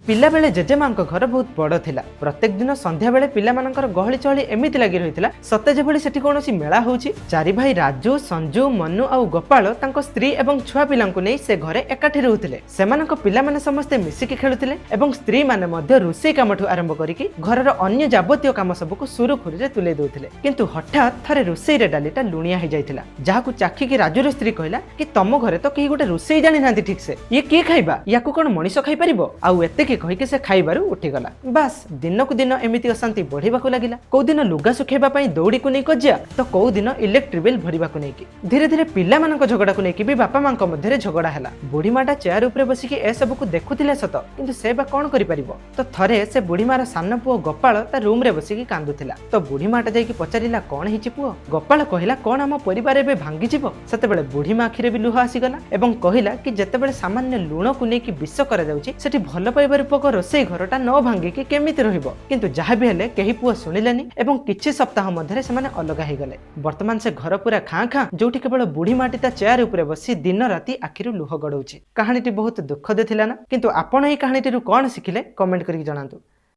ପିଲାବେଳେ ଜେଜେମାଙ୍କ ଘର ବହୁତ ବଡ଼ ଥିଲା। ପ୍ରତ୍ୟେକ ଦିନ ସନ୍ଧ୍ୟାବେଳେ ପିଲାମାନଙ୍କର ଗହଳି ଚହଳି ଏମିତି ଲାଗି ରହିଥିଲା, ସତେ ଯେଭଳି ସେଠି କୌଣସି ମେଳା ହେଉଛି। ଚାରି ଭାଇ ରାଜୁ, ସଞ୍ଜୁ, ମନୁ ଆଉ ଗୋପାଳ ତାଙ୍କ ସ୍ତ୍ରୀ ଏବଂ ଛୁଆ ପିଲାଙ୍କୁ ନେଇ ସେ ଘରେ ଏକାଠି ରହୁଥିଲେ। ସେମାନଙ୍କ ପିଲାମାନେ ସମସ୍ତେ ମିଶିକି ଖେଳୁଥିଲେ ଏବଂ ସ୍ତ୍ରୀମାନେ ମଧ୍ୟ ରୋଷେଇ କାମଠୁ ଆରମ୍ଭ କରିକି ଘରର ଅନ୍ୟ ଯାବତୀୟ କାମ ସବୁକୁ ସୁରୁଖୁରୁରେ ତୁଲେଇ ଦଉଥିଲେ। କିନ୍ତୁ ହଠାତ୍ ଥରେ ରୋଷେଇରେ ଡାଲିଟା ଲୁଣିଆ ହେଇଯାଇଥିଲା, ଯାହାକୁ ଚାଖିକି ରାଜୁର ସ୍ତ୍ରୀ କହିଲା କି ତମ ଘରେ ତ କେହି ଗୋଟେ ରୋଷେଇ ଜାଣିନାହାନ୍ତି ଠିକ ସେ, ଇଏ କିଏ ଖାଇବା? ୟାକୁ କଣ ମଣିଷ ଖାଇପାରିବ? ଆଉ ଏତିକି କହିକି ସେ ଖାଇବାରୁ ଉଠିଗଲା। ବାସ୍, ଦିନକୁ ଦିନ ଏମିତି ଅଶାନ୍ତି ବଢିବାକୁ ଲାଗିଲା। କୋଉ ଦିନ ଲୁଗା ଶୁଖେଇବା ପାଇଁ ଦଉଡ଼ିକୁ ନେଇ କଜିଆ ତ କୋଉ ଦିନ ଇଲେକ୍ଟ୍ରି ବିଲ୍ ଭରିବାକୁ ନେଇକି। ଧୀରେ ଧୀରେ ପିଲାମାନଙ୍କ ଝଗଡାକୁ ନେଇକି ବି ବାପା ମାଙ୍କ ମଧ୍ୟରେ ଝଗଡା ହେଲା। ବୁଢୀ ମାଟା ଚେୟାର ଉପରେ ବସିକି ଏସବୁକୁ ଦେଖୁଥିଲେ ସତ, କିନ୍ତୁ ସେ ବା କଣ କରିପାରିବ? ତ ଥରେ ସେ ବୁଢୀ ମାର ସାନ ପୁଅ ଗୋପାଳ ତା ରୁମରେ ବସିକି କାନ୍ଦୁଥିଲା। ତ ବୁଢୀ ମାଟା ଯାଇକି ପଚାରିଲା, "କଣ ହେଇଛି ପୁଅ?" ଗୋପାଳ କହିଲା, "କଣ ଆମ ପରିବାର ଏବେ ଭାଙ୍ଗିଯିବ?" ସେତେବେଳେ ବୁଢୀ ମା ଆଖିରେ ବି ଲୁହ ଆସିଗଲା ଏବଂ କହିଲା କି ଯେତେବେଳେ ସାମାନ୍ୟ ଲୁଣକୁ ନେଇକି ବିଷ କରାଯାଉଛି, ସେଠି ଭଲ ପାଇବା ରୂପକ ରୋଷେଇ ଘରଟା ନ ଭାଙ୍ଗିକି କେମିତି ରହିବ? କିନ୍ତୁ ଯାହା ବି ହେଲେ କେହି ପୁଅ ଶୁଣିଲେନି ଏବଂ କିଛି ସପ୍ତାହ ମଧ୍ୟରେ ସେମାନେ ଅଲଗା ହେଇଗଲେ। ବର୍ତ୍ତମାନ ସେ ଘର ପୁରା ଖାଁ ଖାଁ, ଯୋଉଠି କେବଳ ବୁଢୀ ମାଟି ତା ଚେୟାର ଉପରେ ବସି ଦିନ ରାତି ଆଖିରୁ ଲୁହ ଗଡଉଛି। କାହାଣୀଟି ବହୁତ ଦୁଃଖ ଦେଇଥିଲା ନା? କିନ୍ତୁ ଆପଣ ଏଇ କାହାଣୀଟିରୁ କଣ ଶିଖିଲେ, କମେଣ୍ଟ କରିକି ଜଣାନ୍ତୁ।